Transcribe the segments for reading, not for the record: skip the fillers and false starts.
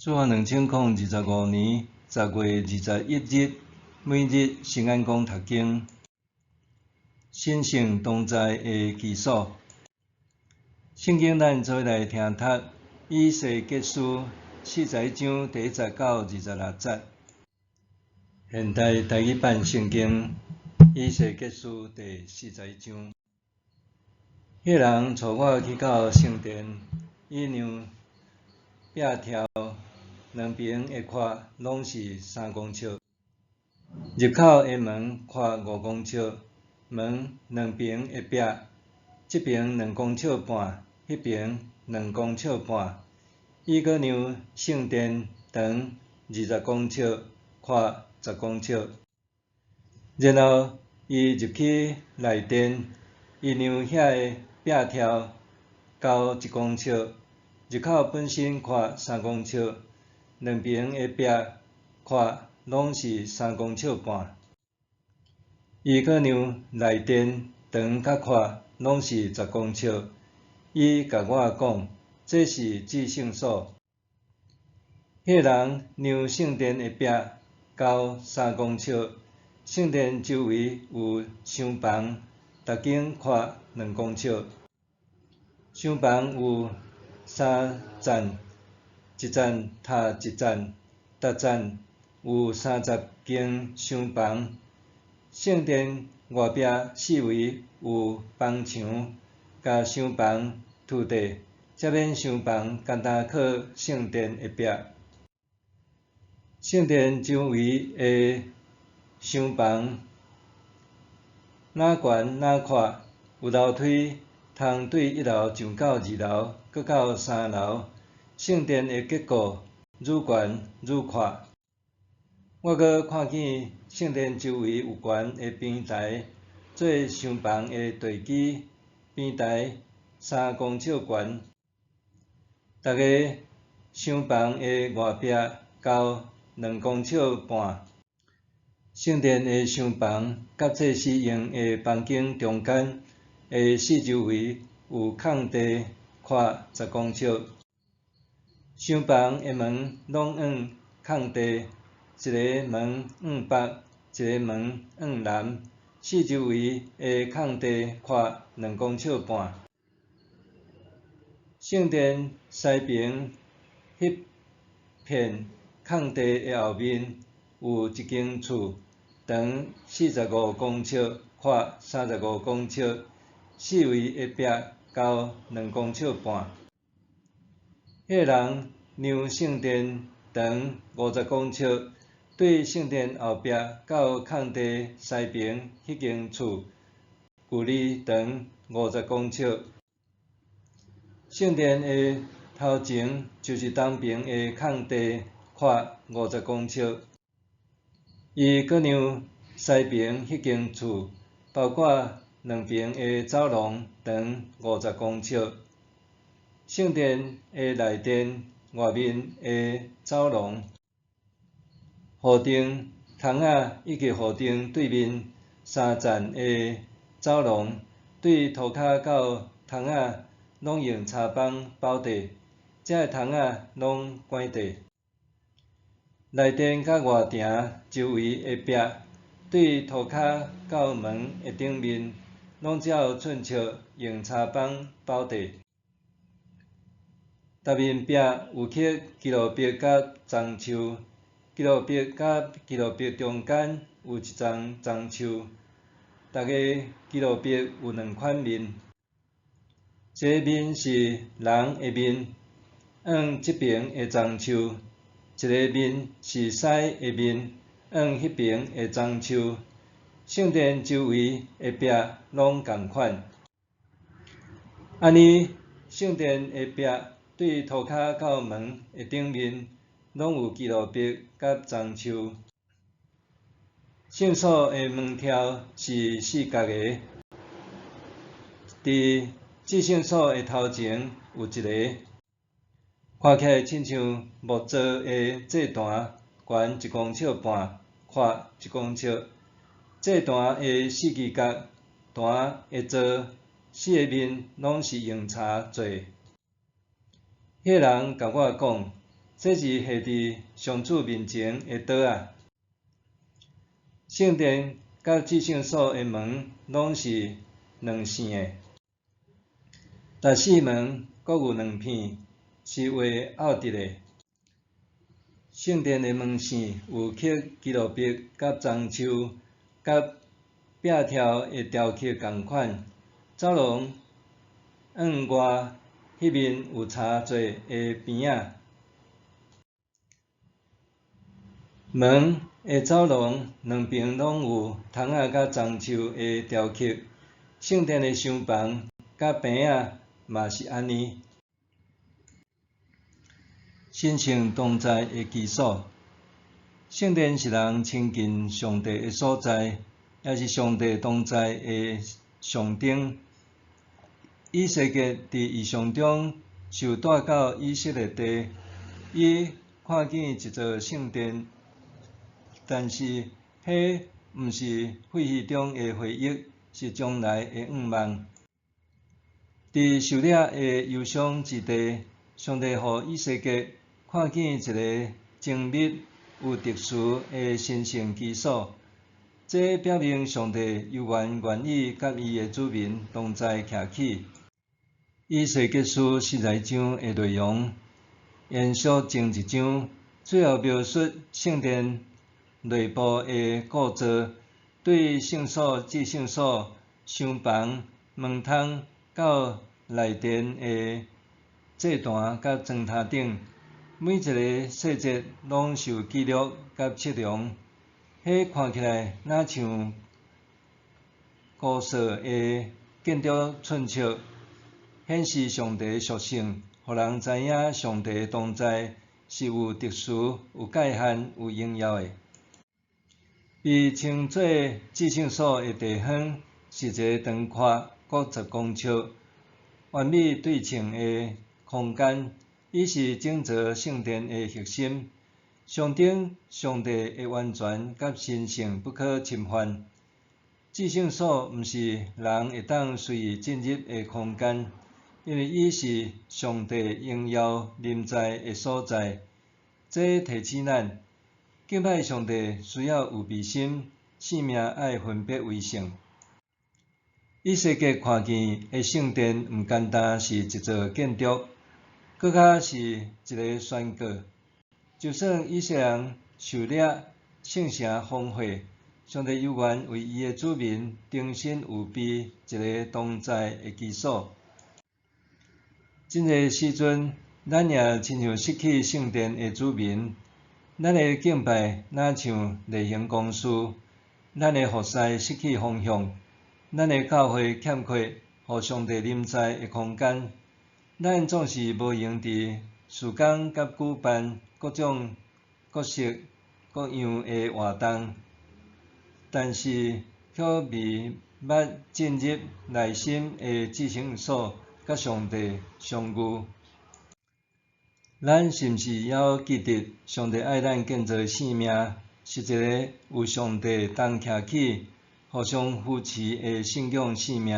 主元2025年10月21日，每日圣安讲读经，神圣同在的基础。圣经咱做伙来听读以西结书41章第1节到26节。现代台语版圣经以西结书第四十一章。彼人带我去到圣殿，伊量壁柱两爿的阔攏是3公尺，入口的门宽5公尺，门两爿的壁，這爿2公尺半，彼爿两公尺半。伊閣量聖殿長20公尺，寬10公尺。然後伊入去內殿，伊量遐的壁柱高1公尺，入口本身寬3公尺。兩爿的壁寬攏是3公尺半。伊閣量內殿長佮寬攏是十公尺。伊共我講，這是至聖所。彼人量聖殿的壁高三公尺，聖殿周圍有廂房，逐間寬2公尺。廂房有三層。一層疊一層，逐層有30間廂房。聖殿外壁四圍有房牆，共廂房塗地，才免廂房干焦靠聖殿的壁。聖殿周圍的廂房，若懸若闊，有樓梯通對一樓上到二樓，閣到三樓。聖殿的結構愈懸愈闊。我閣看見聖殿周圍有懸的平台，做廂房的地基，平台3公尺懸。逐个廂房的外壁高2公尺半。聖殿的廂房佮祭司用的房間中間的四周圍有空地，闊十公尺。廂房的門攏向空地，一个門向北，一个門向南，四周圍的空地闊2公尺半。聖殿西爿彼片空地的後面有一間厝，長45公尺，闊35公尺，四圍的壁高兩公尺半。彼人量聖殿長50公尺，對聖殿後壁到空地西爿彼間厝距離長50公尺。聖殿的頭前就是東爿的空地，闊五十公尺。伊閣量西爿彼間厝，包括兩爿的走廊長五十公尺。聖殿的內殿外面的走廊，雨棚窗仔以及雨棚對面三層的走廊，對塗跤到窗仔攏用柴枋包地，這个窗仔攏關地。內殿佮外埕周圍的壁，對塗跤到門的頂面，攏照寸尺用柴枋包地。逐面壁有刻基路伯佮樟樹，基路伯佮基路伯中間有一叢樟樹，逐个基路伯有兩款面，一个面是人的面，向這爿的樟樹；一个面是獅的面，向彼爿的樟樹。聖殿周圍的壁攏仝款，按呢聖殿的壁，對塗跤到門的頂面，攏有基路伯佮樟樹。聖所的門柱是四角的，佇至聖所的頭前有一个，看起來親像木做的祭壇，懸1公尺半，闊1公尺。祭壇的四支角，壇的座四个面攏是用柴做。彼人共我講，這是下佇上主面前的桌仔。聖殿佮至聖所的門攏是兩扇的，逐四門閣有兩片，是畫拗直的。聖殿的門扇有刻基路伯佮樟樹佮篦條的雕刻仝款。走廊向外彼面有柴做的邊仔。門的走廊兩爿攏有窗仔佮樟樹的雕刻。聖殿的廂房佮棚仔嘛是按呢。神聖同在的居所，聖殿是人親近上帝的所在，也是上帝同在的象徵。以西結佇異象中受帶到以色列地，伊看見一座聖殿，但是彼毋是廢墟中的回憶，是將來的願望。佇受掠的憂傷之地，上帝予以西結看見一个精密有特殊的神聖居所，這表明上帝猶原願意佮伊的子民同在徛起。以西結書10來章的內容，延續前一章，主要描述聖殿內部的構造，對聖所至聖所、廂房、門窗到內殿的祭壇佮磚頭頂，每一个細節攏受記錄佮測量。彼看起來若像高設的建築寸尺，顯示上帝的屬性，予人知影上帝的同在是有特殊、有界限、有榮耀的。被稱做至聖所的地方，是一个長闊各10公尺、完美對稱的空間，伊是整座聖殿的核心，象徵上帝的完全佮神聖不可侵犯。至聖所毋是人會當隨意進入的空間，因為伊是上帝榮耀臨在的所在。這提醒咱，敬拜上帝需要預備心，生命愛分別為聖。以西結看見的聖殿，毋單單是一座建築，閣較是一个宣告。就算以色列人受掠、聖城荒廢，上帝猶原為伊的子民重新預備一个同在的居所。真濟時陣，咱也親像失去聖殿的子民，咱的敬拜若像例行公事，咱的服侍失去方向，咱的教會欠缺予上帝臨在的空間。咱總是無閒佇事工佮舉辦各種各式各樣的活動，但是卻未捌進入內心的至聖所，佮上帝相遇。咱是毋是猶記得上帝愛咱建造的生命是一个有上帝同徛起、互相扶持的信仰生命，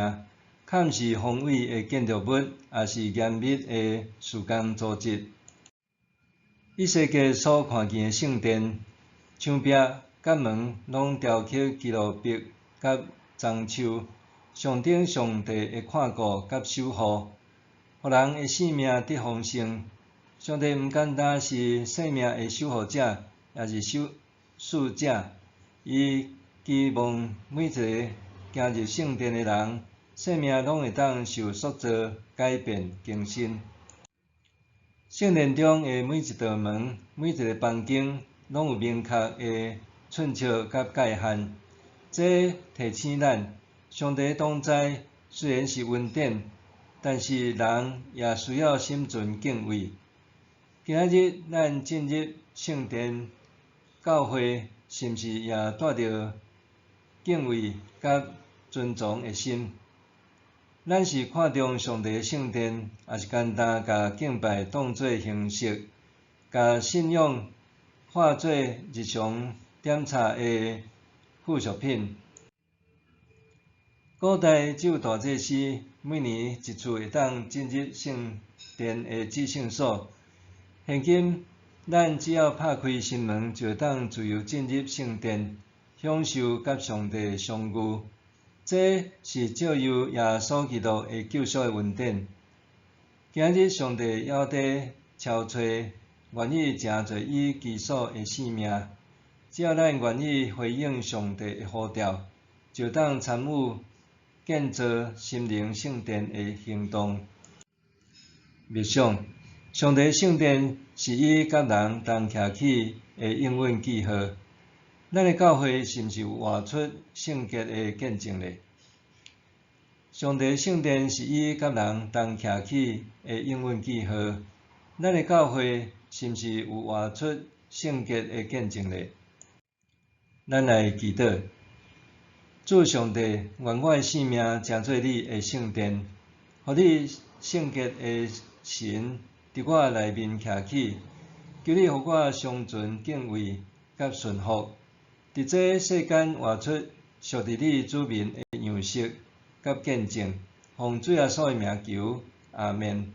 較毋是宏偉的建築物，抑是嚴密的事工組織？以西結所看見的聖殿，牆壁佮門攏雕刻基路伯佮樟樹，象徵上帝的看顧佮守護，予人的生命得豐盛。上帝毋單單是生命的守護者，也是賞賜者。伊期望每一個行入聖殿的人，生命攏會當受塑造、改變、更新。聖殿中的每一道門、每一个房間，攏有明確的寸尺佮界限。這提醒咱，上帝同在雖然是恩典，但是人也需要心存敬畏。今仔日咱進入聖殿教會，是毋是也帶著敬畏佮尊崇的心？咱是看重上帝的聖殿，抑是簡單共敬拜當做形式，共信仰化做日常點插的附屬品？古代只有大祭司每年一次會當進入聖殿的至聖所。現今咱只要拍開心門，就會當自由進入聖殿，享受佮上帝相遇。這是藉由耶穌基督的救贖的恩典。今日上帝猶佇敲揣，願意成做伊居所的性命。只要咱願意回應上帝的呼召，就當參與建造心靈聖殿的行動。默想，上帝聖殿是伊佮人同徛起的永遠記號。咱的教會是毋是有活出聖潔的見證呢？上帝聖殿是伊佮人同徛起的永遠記號。咱的教會是毋是有活出聖潔的見證呢？咱來祈禱，主上帝，願我的性命成做你的聖殿，予你聖潔的神佇我內面徛起，求你予我常存敬畏佮順服，佇這世間活出屬佇你子民的樣式佮見證，奉主耶穌的名求，阿們。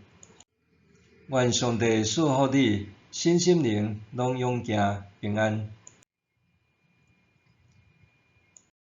願上帝賜福你，身心靈攏勇健平安。